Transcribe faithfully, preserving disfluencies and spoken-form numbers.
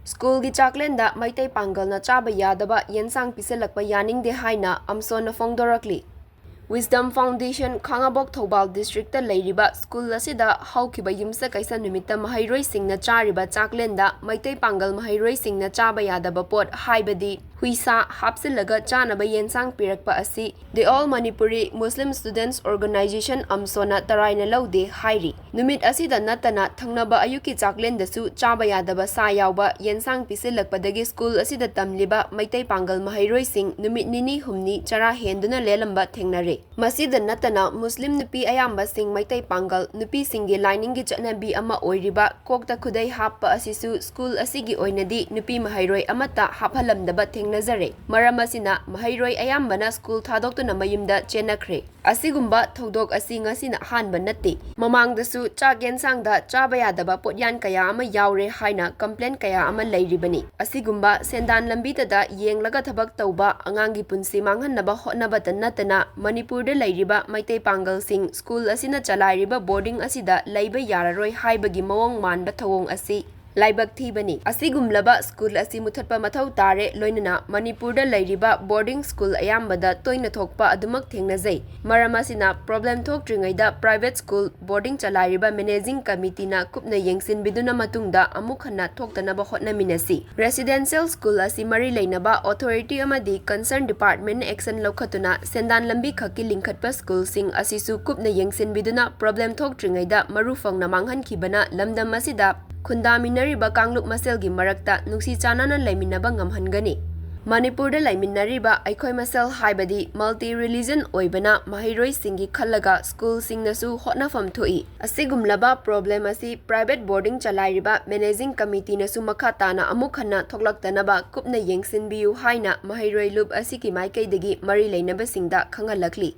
ꯁ꯭ꯀꯨꯜꯒꯤ ꯆꯥꯛꯂꯦꯟꯗ ꯃꯩꯇꯩ ꯄꯥꯡꯒꯜꯅ ꯆꯥꯕ ꯌꯥꯗꯕ ꯌꯦꯟꯁꯥꯡ ꯄꯤꯁꯤꯜꯂꯛꯄ ꯌꯥꯅꯤꯡꯗꯦ ꯍꯥꯏꯅ ꯑꯝꯁꯣꯟꯅ ꯐꯣꯡꯗꯣꯔꯛꯂꯤ꯫ Wisdom Foundation ꯈꯥꯉꯕꯣꯛ ꯊꯧꯕꯥꯜ district ꯂꯩꯔꯤꯕ ꯁ꯭ꯀꯨꯜ ꯑꯁꯤꯗ ꯍꯧꯈꯤꯕ ꯌꯨꯝꯁꯀꯩꯁ ꯅꯨꯃꯤꯠꯇ ꯃꯍꯩꯔꯣꯏꯁꯤꯡꯅ ꯆꯥꯔꯤꯕ ꯆꯥꯛꯂꯦꯟꯗ ꯃꯩꯇꯩ ꯄꯥꯡꯒꯜ ꯃꯍꯩꯔꯣꯏꯁꯤꯡꯅ ꯆꯥꯕ ꯌꯥꯗꯕ ꯄꯣꯠ ꯍꯥꯏꯕꯗꯤ ꯍꯨꯏꯁꯥ ꯍꯥꯞꯆꯤꯜꯂꯒ ꯆꯥꯅꯕ ꯌꯦꯟꯁꯥꯡ ꯄꯤꯔꯛꯄ ꯑꯁꯤ The All Manipuri Muslim Students Organization ꯑꯝꯁꯣꯟꯅ ꯇꯔꯥꯏꯅ ꯂꯧꯗꯦ ꯍꯥꯏꯔꯤ꯫ ꯅꯨꯃꯤꯠ ꯑꯁꯤꯗ ꯅꯠꯇꯅ ꯊꯪꯅꯕ ꯑꯌꯨꯛꯀꯤ ꯆꯥꯛꯂꯦꯟꯗꯁꯨ ꯆꯥꯕ ꯌꯥꯗꯕ ꯁꯥ ꯌꯥꯎꯕ ꯌꯦꯟꯁꯥꯡ ꯄꯤꯁꯤꯜꯂꯛꯄꯗꯒꯤ ꯁ꯭ꯀꯨꯜ ꯑꯁꯤꯗ ꯇꯝꯂꯤꯕ ꯃꯩꯇꯩ ꯄꯥꯡꯒꯜ ꯃꯍꯩꯔꯣꯏꯁꯤꯡ ꯅꯨꯃꯤꯠ ꯅꯤꯅꯤ ꯍꯨꯝꯅꯤ ꯆꯔꯥ ꯍꯦꯟꯗꯨꯅ ꯂꯦꯜꯂꯝꯕ ꯊꯦꯡꯅꯔꯦ꯫ ꯃꯁꯤꯗ ꯅꯠꯇꯅ ꯃꯨꯁꯂꯤꯝ ꯅꯨꯄꯤ ꯑꯌꯥꯝꯕꯁꯤꯡ ꯃꯩꯇꯩ ꯄꯥꯡꯒꯜ ꯅꯨꯄꯤꯁꯤꯡꯒꯤ ꯂꯥꯏꯅꯤꯡꯒꯤ ꯆꯠꯅꯕꯤ ꯑꯃ ꯑꯣꯏꯔꯤꯕ ꯀꯣꯛꯇ ꯈꯨꯗꯩ ꯍꯥꯞꯄ ꯑꯁꯤꯁꯨ ꯁ꯭ꯀꯨꯜ ꯑꯁꯤꯒꯤ ꯑꯣꯏꯅꯗꯤ ꯅꯨꯄꯤ ꯃꯍꯩꯔꯣꯏ ꯑꯃꯠꯇ ꯍꯥꯞꯍꯜꯂꯝꯗꯕ ꯊꯦꯡꯅꯖꯔꯦ꯫ ꯃꯔꯝ ꯑꯁꯤꯅ ꯃꯍꯩꯔꯣꯏ ꯑꯌꯥꯝꯕꯅ ꯁ꯭ꯀꯨꯜ ꯊꯥꯗꯣꯛꯇꯨꯅ ꯃꯌꯨꯝꯗ ꯆꯦꯟꯅꯈ꯭ꯔꯦ꯫ ꯑꯁꯤꯒꯨꯝꯕ ꯊꯧꯗꯣꯛ ꯑꯁꯤ ꯉꯁꯤꯅ ꯑꯍꯥꯟꯕ ꯅꯠꯇꯦ꯫ ꯃꯃꯥꯡꯗꯁꯨ ꯆꯥꯛ ꯌꯦꯟꯁꯥꯡꯗ ꯆꯥꯕ ꯌꯥꯗꯕ ꯄꯣꯠꯌꯥꯟ ꯀꯌꯥ ꯑꯃ ꯌꯥꯎꯔꯦ ꯍꯥꯏꯅ complain ꯀꯌꯥ ꯑꯃ ꯂꯩꯔꯤꯕꯅꯤ꯫ ꯑꯁꯤꯒꯨꯝꯕ ꯁꯦꯟꯗꯥꯟ ꯂꯝꯕꯤꯗꯗ ꯌꯦꯡꯂꯒ ꯊꯕꯛ ꯇꯧꯕ, ꯑꯉꯥꯡꯒꯤ ꯄꯨꯟꯁꯤ ꯃꯥꯡꯍꯟꯅꯕ ꯍꯣꯠꯅꯕꯇ ꯅꯠꯇꯅ ꯃꯅꯤꯄꯨꯔꯗ ꯂꯩꯔꯤꯕ ꯃꯩꯇꯩ ꯄꯥꯡꯒꯜꯁꯤꯡ ꯁ꯭ꯀꯨꯜ ꯑꯁꯤꯅ ꯆꯂꯥꯏꯔꯤꯕ boarding ꯑꯁꯤꯗ ꯂꯩꯕ ꯌꯥꯔꯔꯣꯏ ꯍꯥꯏꯕꯒꯤ ꯃꯑꯣꯡ ꯃꯥꯟꯕ ꯊꯧꯑꯣꯡ ꯑꯁꯤ ꯂꯥꯏꯕꯛ ꯊꯤꯕꯅꯤ꯫ ꯑꯁꯤꯒꯨꯝꯂꯕ ꯁ꯭ꯀꯨꯜ ꯑꯁꯤ ꯃꯨꯊꯠꯄ ꯃꯊꯧ ꯇꯥꯔꯦ, ꯂꯣꯏꯅꯅ ꯃꯅꯤꯄꯨꯔꯗ ꯂꯩꯔꯤꯕ boarding ꯁ꯭ꯀꯨꯜ ꯑꯌꯥꯝꯕꯗ ꯇꯣꯏꯅ ꯊꯣꯛꯄ ꯑꯗꯨꯃꯛ ꯊꯦꯡꯅꯖꯩ꯫ ꯃꯔꯝ ꯑꯁꯤꯅ problem ꯊꯣꯛꯇ꯭ꯔꯤꯉꯩꯗ private school boarding ꯆꯂꯥꯏꯔꯤꯕ managing committeeꯅ ꯀꯨꯞꯅ ꯌꯦꯡꯁꯤꯟꯕꯤꯗꯨꯅ ꯃꯇꯨꯡꯗ ꯑꯃꯨꯛ ꯍꯟꯅ ꯊꯣꯛꯇꯅꯕ ꯍꯣꯠꯅꯃꯤꯟꯅꯁꯤ꯫ Residential school ꯑꯁꯤ ꯃꯔꯤ ꯂꯩꯅꯕ authority ꯑꯃꯗꯤ concern department action ꯂꯧꯈꯠꯇꯨꯅ ꯁꯦꯟꯗꯥꯟ ꯂꯝꯕꯤ ꯈꯛꯀꯤ ꯂꯤꯡꯈꯠꯄ ꯁ꯭ꯀꯨꯜꯁꯤꯡ ꯑꯁꯤꯁꯨ ꯀꯨꯞꯅ ꯌꯦꯡꯁꯤꯟꯕꯤꯗꯨꯅ problem ꯊꯣꯛꯇ꯭ꯔꯤꯉꯩꯗ ꯃꯔꯨ ꯐꯪꯅ ꯃꯥꯡꯍꯟꯈꯤꯕꯅ ꯂꯝꯗꯝ ꯑꯁꯤꯗ ꯈꯨꯟꯗꯥꯃꯤꯟꯅꯔꯤꯕ ꯀꯥꯡꯂꯨꯞ ꯃꯁꯦꯜꯒꯤ ꯃꯔꯛꯇ ꯅꯨꯡꯁꯤ ꯆꯥꯟꯅꯅ ꯂꯩꯃꯤꯟꯅꯕ ꯉꯝꯍꯟꯒꯅꯤ꯫ ꯃꯅꯤꯄꯨꯔꯗ ꯂꯩꯃꯤꯟꯅꯔꯤꯕ ꯑꯩꯈꯣꯏ ꯃꯁꯦꯜ ꯍꯥꯏꯕꯗꯤ multi religion ꯑꯣꯏꯕꯅ ꯃꯍꯩꯔꯣꯏꯁꯤꯡꯒꯤ ꯈꯜꯂꯒ ꯁ꯭ꯀꯨꯜꯁꯤꯡꯅꯁꯨ ꯍꯣꯠꯅꯐꯝ ꯊꯣꯛꯏ꯫ ꯑꯁꯤꯒꯨꯝꯂꯕ problem ꯑꯁꯤ private boarding ꯆꯂꯥꯏꯔꯤꯕ managing committeeꯅꯁꯨ ꯃꯈꯥ ꯇꯥꯅ ꯑꯃꯨꯛ ꯍꯟꯅ ꯊꯣꯛꯂꯛꯇꯅꯕ ꯀꯨꯞꯅ ꯌꯦꯡꯁꯤꯟꯕꯤꯌꯨ ꯍꯥꯏꯅ ꯃꯍꯩꯔꯣꯏ ꯂꯨꯞ ꯑꯁꯤꯒꯤ ꯃꯥꯏꯀꯩꯗꯒꯤ ꯃꯔꯤ ꯂꯩꯅꯕꯁꯤꯡꯗ ꯈꯪꯍꯜꯂꯛꯂꯤ꯫